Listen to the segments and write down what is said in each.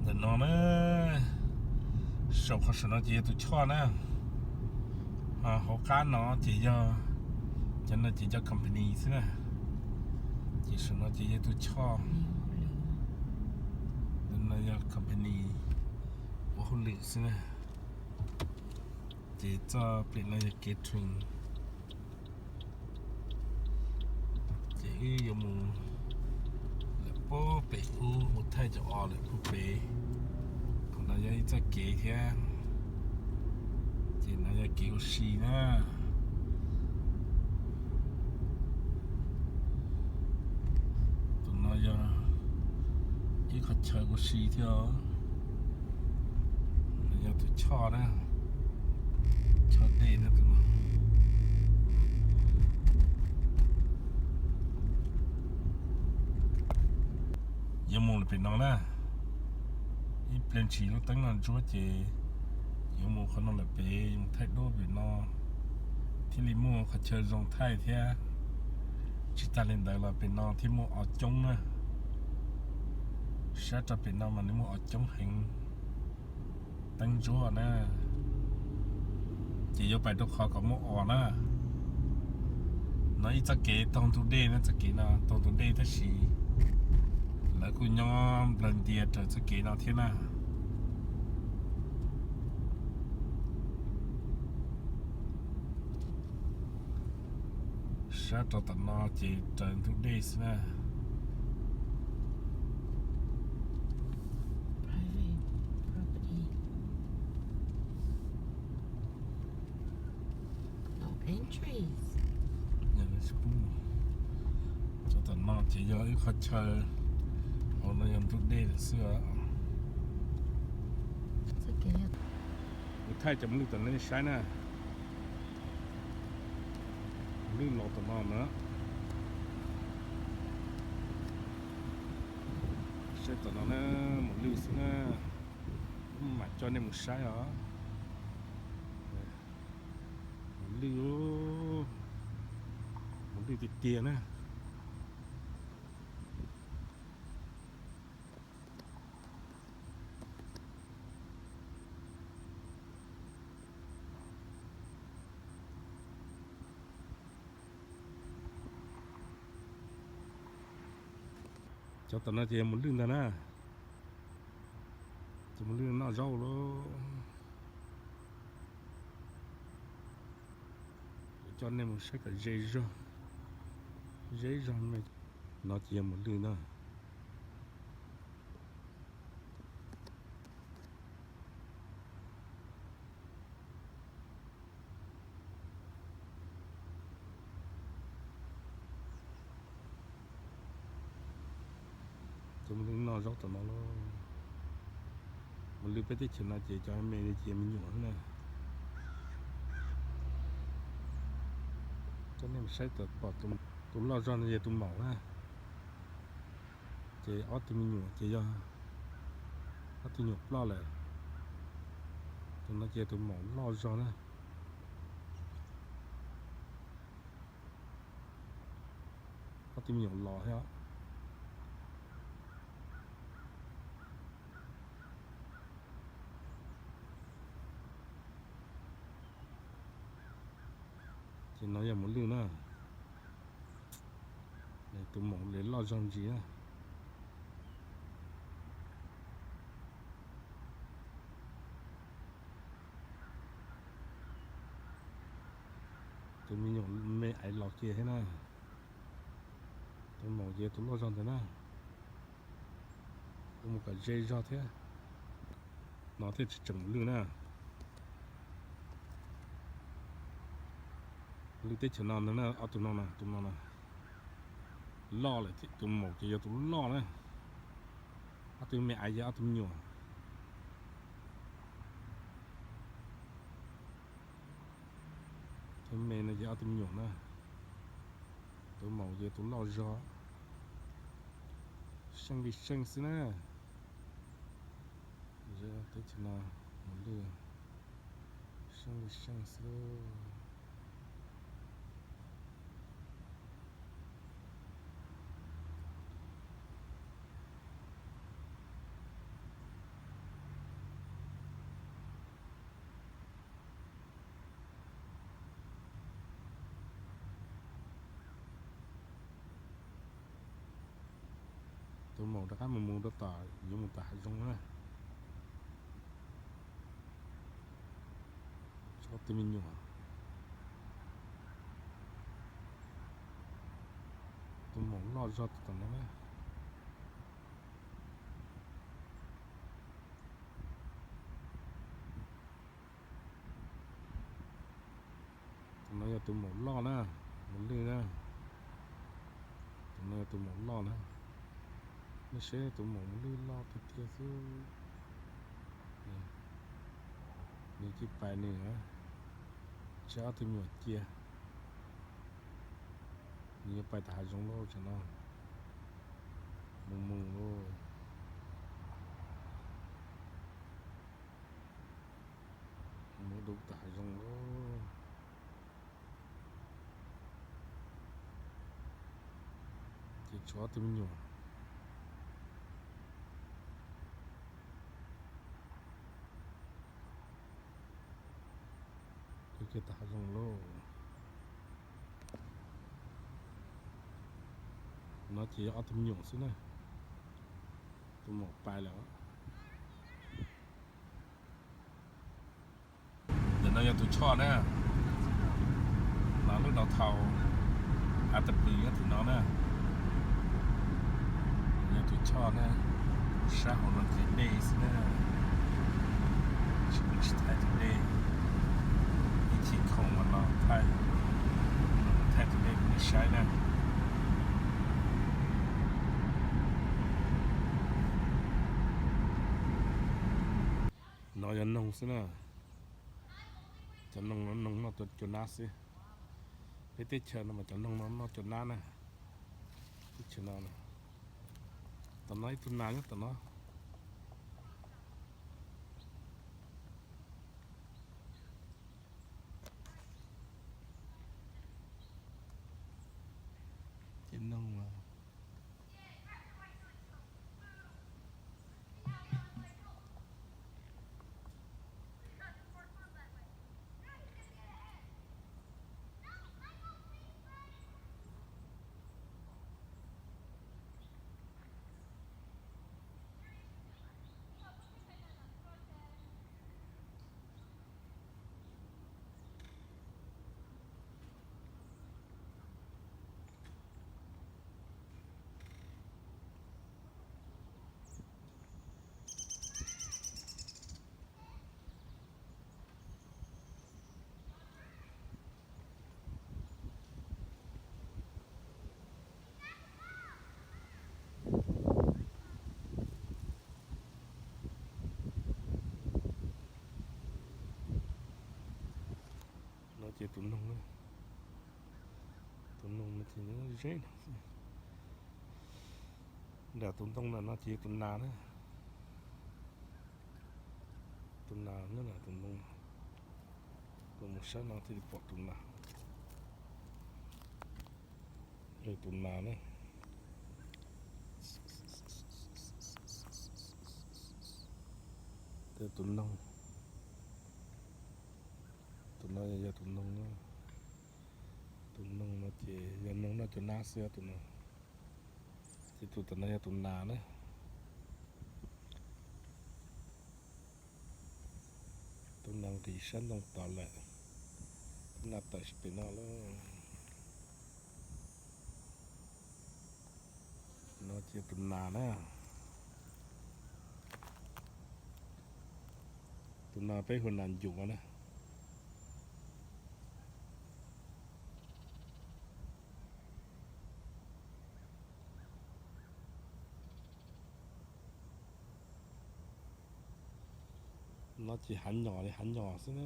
Ntawm no na, saum qhov saum no ces yog tus choj na. Hauv qab no ces yog, cov no ces cov company xwb na. Ces saum no ces yog tus choj. Ntawm no yog company ua hauj lwm xwb na. Ces txoj pem no yog catering. Ces wb yuav mus lawm puag pem ub, mus thaij cov os lawm puag pem. Qhov no yog ib txoj kev thiab. Ces no yog kev ua si na. Tus no yog ib qhov chaw ua si thiab os. Yog tus choj na, choj dej na tus no. Yuav mus lawm pem no na, ib pliag ntshis lub teeb no ntsuab ces yuav mus qhov no lawm pem, mus thaij duab pem no thiaj li muaj qhov chaw zoo thaij thiab. Tsis tas li ntawd los pem no thiab muaj os coob na. Sab rau pem no mas nws muaj os coob heev, teeb ntsuab na. Ces yuav pais rau qhov kom muaj os na. No ib txoj kev taug ntug dej na, txoj kev no taug ntug dej tab sis lawv kuj nyob nplawg ntias raws txoj kev no thiab na. Sab rau tom no ces raws ntug dej xwb na. Cov tom no ces yog ib qhov chaw, hauv no yog ntug dej lawm xwb. Kuv thaij cov mos lwj tom no nej saib na. Mos lwj los tom no na. Saib tom no na, mos lwj xwb na. Kuv mam coj nej mus saib os. Mos lwj, mos lwj tiag tiag na. Cov tom no ces yog mos lwj ntag na. Ces mos lwj noj zaub lawm. Kuv coj nej mus saib kom ze zog, ze zog me. No ces yog mos lwj na. Cov mos lwj noj zaub tom no lauj. Mos lwj peb teb chaws no ces cov me li ces me nyuam xwb na. Coj nej mus saib tau pom tus loj zog no yog tus maum na. Ces ob tug me nyuam ces yog ob tug nyuam ploj lawm. Tus no ces tus maum loj zog na. Ob tug me nyuam los thiab. Ces no yog mos lwj na. Tus maum li loj zog ntsis na. Tus me nyuam me aiv los kiag thiab na. Tus maum ces tus loj zog ntawd na. Ua mus kom ze zog thiab. No thiaj tsis tseem mos lwj na. Mos lwj teb chaws no ntag na, ob tug no na, tus no na. Loj lawm, tus maum ces yog tus loj na. Ob tug me aiv ces ob tug me nyuam. Tus me no ces ob tug me nyuam na. Tus maum ces tus loj zog. Seej li seej xwb na. Teb chaws no mos lwj seej li seej xwb. Tus maum rov qab mus mus rau tom yuav mus tom hav zoov na. Tso tus me nyuam, tus maum loj zog tom no na. Tus no yog tus maum loj na, maum lwj na. Tus no yog tus maum loj na. Nej saib tus maum lwj loj tiag tiag xwb. Nws cia pais nws, tsab ob tug me nyuam cia. Nws yuav pais tom hav zoov lauj, tsam no mus mus lauj. Mus dua tom hav zoov lauj. Ces tshuav ob tug me nyuam. Mus kiag tom hav zoov lauj. No ces yog ob tug me nyuam xwb na. Tus maum pais lawm. Ntawm no yog tus choj na, los lub no thaum av tas pwm nyob tim no na. Yog tus choj na, sab hauv no ces dej xwb na, tsis muaj tsis thaij tus dej. Ib chim khoom mas los thaij, thaij tus dej rau nej saib na. No yog noog xwb na. Cov noog no noog noj cua nab xwb. Peb teb chaws no mas cov noog no noj cua nab na. Teb chaws no, tom no ib tug nas nyob tom no. Ces noog No ces tus noog, tus noog no ces nyob ze no. Nram tus ntoo na no ces yog tus nas na. Tus nas nyob nram tus ntoo. Los mus sab no thiaj li pom tus nas. Tus nas na. Tus noog. Tus no yog tus noog na. Tus noog no ces yog noog noj cua nab xwb tus no. Ces tus tom no yog tus nas na. Tus nas nqis sab ntoo tod lawm. Tus nas tawm sab pem no lawm. No ces tus nas na. Tus nas peb hu nas ncuav na. No ces hav nyom li hav nyom xwb na.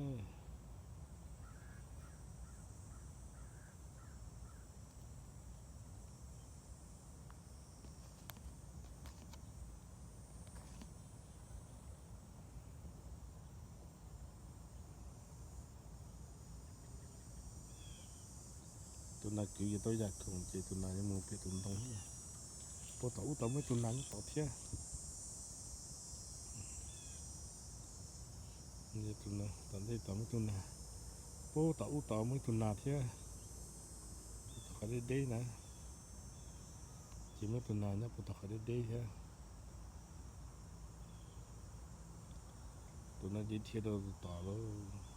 Tus nas kwv yuav tau yam khoom ces tus nas yuav mus pem tus ntoo. Puag tom ub tod muaj ib tug nas nyob tod thiab. Tom ntej tod muaj ib tug nas, puag tom ub tod muaj ib tug nas thiab. Tom qhov deb deb na, ces Muab tus no nyob puag tom qhov deb deb thiab. Tus no ces dhia rau tom lawm.